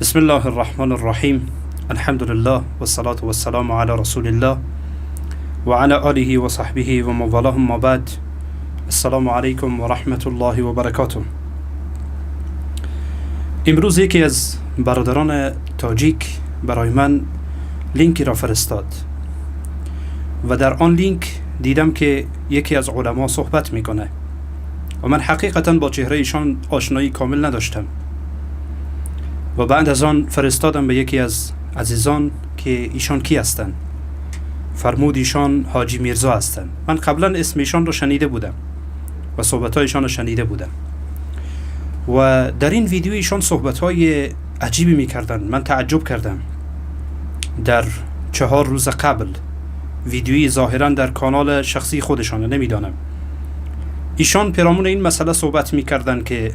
بسم الله الرحمن الرحیم. الحمد لله والصلاة والسلام علی رسول الله و علی آله و صحبه و من والاه، ما بعد. السلام علیکم و رحمت الله و برکاته. امروز یکی از برادران تاجیک برای من لینکی را فرستاد و در آن لینک دیدم که یکی از علما صحبت میکنه و من حقیقتا با چهره ایشان آشنایی کامل نداشتم و بعد از آن فرستادم به یکی از عزیزان که ایشان کی هستند. فرمود ایشان حاجی میرزا هستند. من قبلا اسم ایشان رو شنیده بودم و صحبت ایشان رو شنیده بودم و در این ویدیو ایشان صحبت های عجیبی میکردن. من تعجب کردم. در 4 روز قبل ویدیویی ظاهرا در کانال شخصی خودشانه، نمیدانم، ایشان پیرامون این مسئله صحبت میکردن که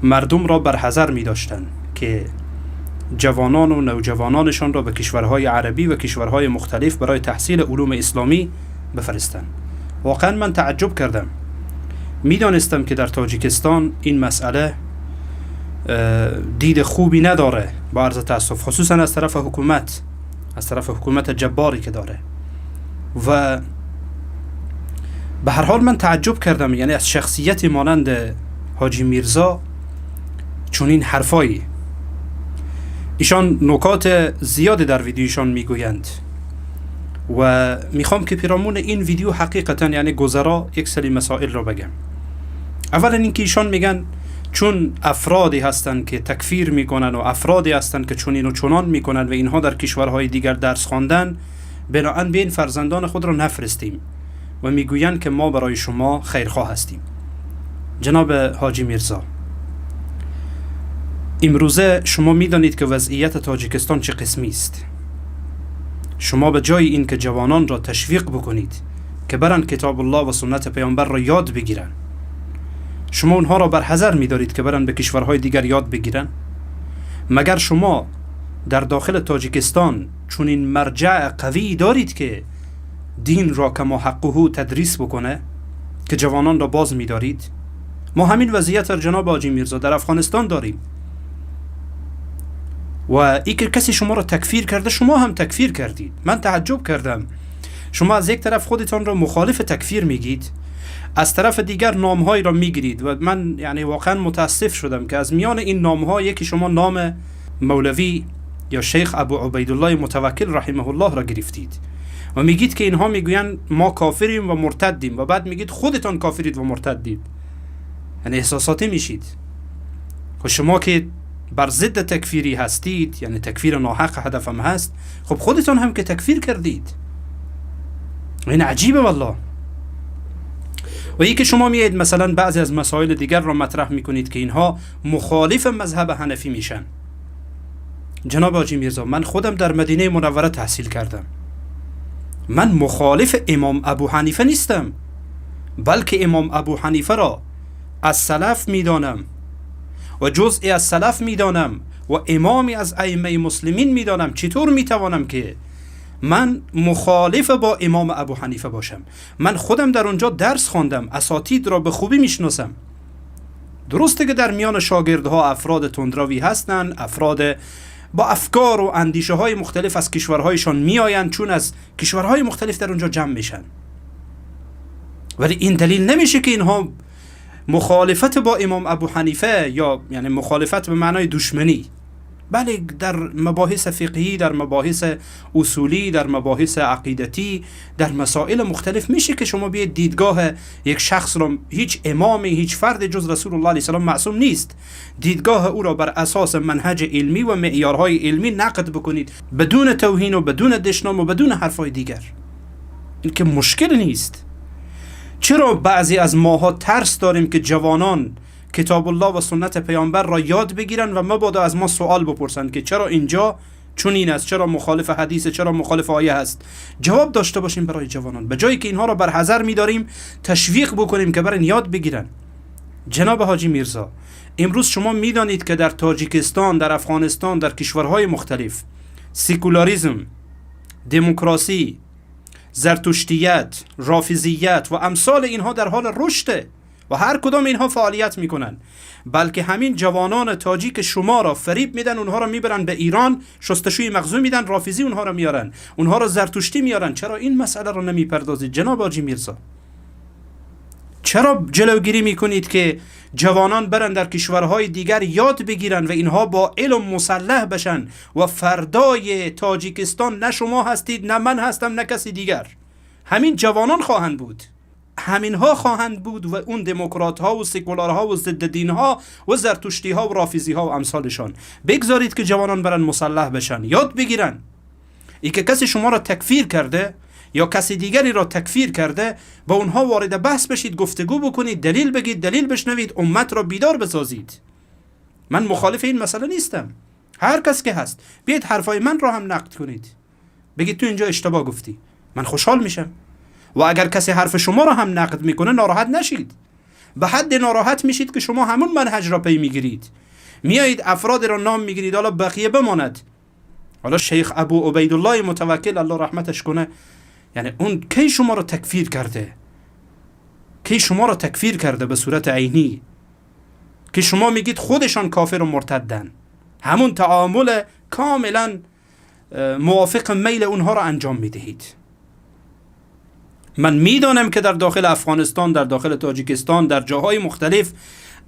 مردم را بر حذر میداشتن که جوانان و نوجوانانشان را به کشورهای عربی و کشورهای مختلف برای تحصیل علوم اسلامی بفرستند. واقعا من تعجب کردم. میدانستم که در تاجیکستان این مسئله دید خوبی نداره، با عرض تاسف، خصوصا از طرف حکومت، از طرف حکومت جباری که داره. و به هر حال من تعجب کردم، یعنی از شخصیت مانند حاجی میرزا چنین حرفایی. ایشان نکات زیادی در ویدیوشان میگویند و میخوام که پیرامون این ویدیو حقیقتا یعنی گذرا یک سری مسائل را بگم. اولا اینکه ایشان میگن چون افرادی هستند که تکفیر میکنن و افرادی هستند که چنین و چنان میکنن و اینها در کشورهای دیگر درس خواندن، بناً به این فرزندان خود را نفرستیم و میگویند که ما برای شما خیرخواه هستیم. جناب حاجی میرزا، امروزه شما میدانید که وضعیت تاجیکستان چه قسمی است. شما به جای این که جوانان را تشویق بکنید که برن کتاب الله و سنت پیامبر را یاد بگیرن، شما اونها را بر حذر میدارید که برن به کشورهای دیگر یاد بگیرن. مگر شما در داخل تاجیکستان چنین مرجع قوی دارید که دین را کما حقه تدریس بکنه که جوانان را باز میدارید؟ ما همین وضعیت را جناب حاجی میرزا در افغانستان داریم و ای که کسی شما را تکفیر کرده، شما هم تکفیر کردید. من تعجب کردم. شما از یک طرف خودتان را مخالف تکفیر میگید، از طرف دیگر نامهایی را میگیرید و من یعنی واقعا متاسف شدم که از میان این نامها یکی شما نام مولوی یا شیخ ابو عبیدالله متوکل رحمه الله را گرفتید و میگید که اینها میگویند ما کافریم و مرتدیم و بعد میگید خودتان کافرید و مرتدید. یعنی احساساتی میشید. خب شما که بر ضد تکفیری هستید، یعنی تکفیر ناحق هدفم هست، خب خودتان هم که تکفیر کردید. این عجیبه والله. و یکی شما میایید مثلا بعضی از مسائل دیگر را مطرح میکنید که اینها مخالف مذهب حنفی میشن. جناب حاجی میرزا، من خودم در مدینه منوره تحصیل کردم. من مخالف امام ابو حنیفه نیستم، بلکه امام ابو حنیفه را از سلف میدانم و جزئی از سلف میدانم و امامی از ائمه مسلمین میدانم. چطور میتوانم که من مخالف با امام ابو حنیفه باشم؟ من خودم در اونجا درس خواندم، اساتید را به خوبی میشناسم. درسته که در میان شاگردها افراد تندروی هستند، افراد با افکار و اندیشه های مختلف از کشورهایشان میآیند، چون از کشورهای مختلف در اونجا جمع میشن، ولی این دلیل نمیشه که اینها مخالفت با امام ابو حنیفه یا یعنی مخالفت به معنای دشمنی، بله در مباحث فقهی، در مباحث اصولی، در مباحث عقیدتی، در مسائل مختلف میشه که شما بیاید دیدگاه یک شخص را، هیچ امامی، هیچ فرد جز رسول الله علیه السلام معصوم نیست، دیدگاه او را بر اساس منهج علمی و معیارهای علمی نقد بکنید، بدون توهین و بدون دشنام و بدون حرفای دیگر. این که مشکل نیست. چرا بعضی از ماها ترس داریم که جوانان کتاب الله و سنت پیامبر را یاد بگیرن و مبادا از ما سوال بپرسند که چرا اینجا چنین است، چرا مخالف حدیث، چرا مخالف آیه هست؟ جواب داشته باشیم برای جوانان. به جایی که اینها را بر حذر می‌داریم، تشویق بکنیم که برن یاد بگیرن. جناب حاجی میرزا، امروز شما میدانید که در تاجیکستان، در افغانستان، در کشورهای مختلف سکولاریسم، دموکراسی، زرتشتیت، رافضیت و امثال اینها در حال رشده. و هر کدام اینها فعالیت میکنن، بلکه همین جوانان تاجیک شما را فریب میدن، اونها را میبرن به ایران، شستشوی مغزو میدن، رافضی اونها را میارن، اونها را زرتشتی میارن. چرا این مسئله را نمیپردازید جناب حاجی میرزا؟ چرا جلوگیری میکنید که جوانان برن در کشورهای دیگر یاد بگیرن و اینها با علم مسلح بشن و فردای تاجیکستان نه شما هستید، نه من هستم، نه کسی دیگر، همین جوانان خواهند بود، همینها خواهند بود و اون دموکرات ها و سکولار ها و ضد دین ها و زرتشتی ها و رافضی ها و امثالشان. بگذارید که جوانان برن مسلح بشن، یاد بگیرن. ای که کسی شما را تکفیر کرده یا کسی دیگری را تکفیر کرده، با اونها وارد بحث بشید، گفتگو بکنید، دلیل بگید، دلیل بشنوید، امت را بیدار بسازید. من مخالف این مسئله نیستم. هر کس که هست بیاید حرفای من را هم نقد کنید، بگید تو اینجا اشتباه گفتی، من خوشحال میشم. و اگر کسی حرف شما را هم نقد میکنه ناراحت نشید. به حد ناراحت میشید که شما همون منهج را پی میگیرید، میایید افراد را نام میگیرید، حالا بقیه بماند. حالا شیخ ابو عبیدالله متوکل الله رحمتش کنه، یعنی اون کی شما را تکفیر کرده؟ کی شما را تکفیر کرده به صورت عینی که شما میگید خودشان کافر و مرتدن؟ همون تعامل کاملا موافق میل اونها را انجام میدهید. من میدانم که در داخل افغانستان، در داخل تاجیکستان، در جاهای مختلف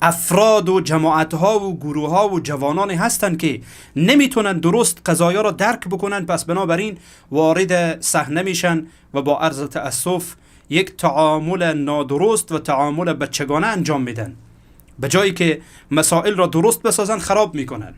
افراد و جماعتها و گروهها و جوانانی هستند که نمیتونن درست قضایا را درک بکنن، پس بنابراین وارد صحنه میشن و با عرض تأسف یک تعامل نادرست و تعامل بچگانه انجام میدن. به جایی که مسائل را درست بسازن خراب میکنن.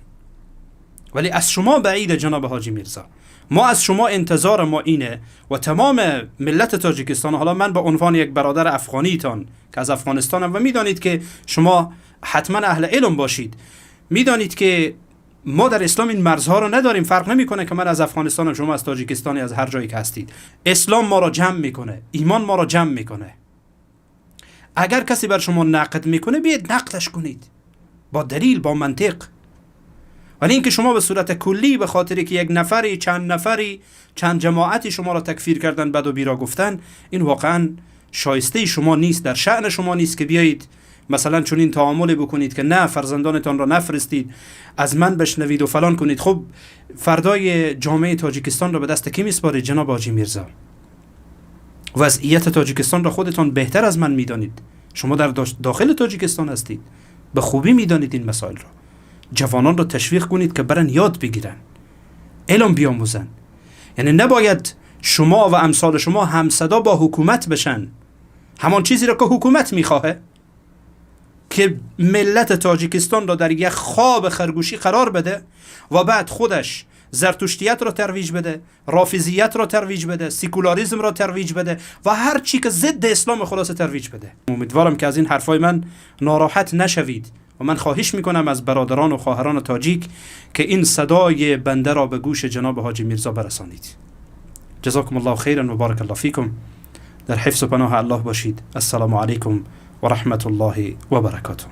ولی از شما بعید جناب حاجی میرزا، ما از شما انتظار ما اینه و تمام ملت تاجیکستان، حالا من به عنوان یک برادر افغانیتان که از افغانستانم و میدانید که شما حتما اهل علم باشید، میدانید که ما در اسلام این مرزها رو نداریم. فرق نمیکنه که من از افغانستانم، شما از تاجیکستانی، از هر جایی که هستید. اسلام ما را جمع میکنه، ایمان ما را جمع میکنه. اگر کسی بر شما نقد میکنه بیاید نقدش کنید با دلیل، با منطق. ولی اینکه شما به صورت کلی به خاطر که یک نفری، چند نفری، چند جماعتی شما را تکفیر کردن، بد و بیرا گفتن، این واقعا شایسته شما نیست، در شأن شما نیست که بیایید مثلا چنین تعامل بکنید که نه فرزندانتان را نفرستید، از من بشنوید و فلان کنید. خب فردای جامعه تاجیکستان را به دست کی میسپارید جناب حاجی میرزا؟ وضعیت تاجیکستان را خودتان بهتر از من میدانید. شما در داخل تاجیکستان هستید، به خوبی میدانید این مسائل را. جوانان را تشویق کنید که برن یاد بگیرن، علم بیاموزن. یعنی نباید شما و امثال شما همصدا با حکومت بشن، همان چیزی را که حکومت میخواهه که ملت تاجیکستان را در یک خواب خرگوشی قرار بده و بعد خودش زرتشتیت را ترویج بده، رافضیت را ترویج بده، سیکولاریزم را ترویج بده و هر چی که ضد اسلام خلاصه ترویج بده. امیدوارم که از این حرفای من ناراحت نشوید و من خواهش میکنم از برادران و خواهران تاجیک که این صدای بنده را به گوش جناب حاجی میرزا برسانید. جزاکم الله خیرا و بارک الله فیکم. در حفظ و پناه الله باشید. السلام علیکم و رحمت الله و برکاته.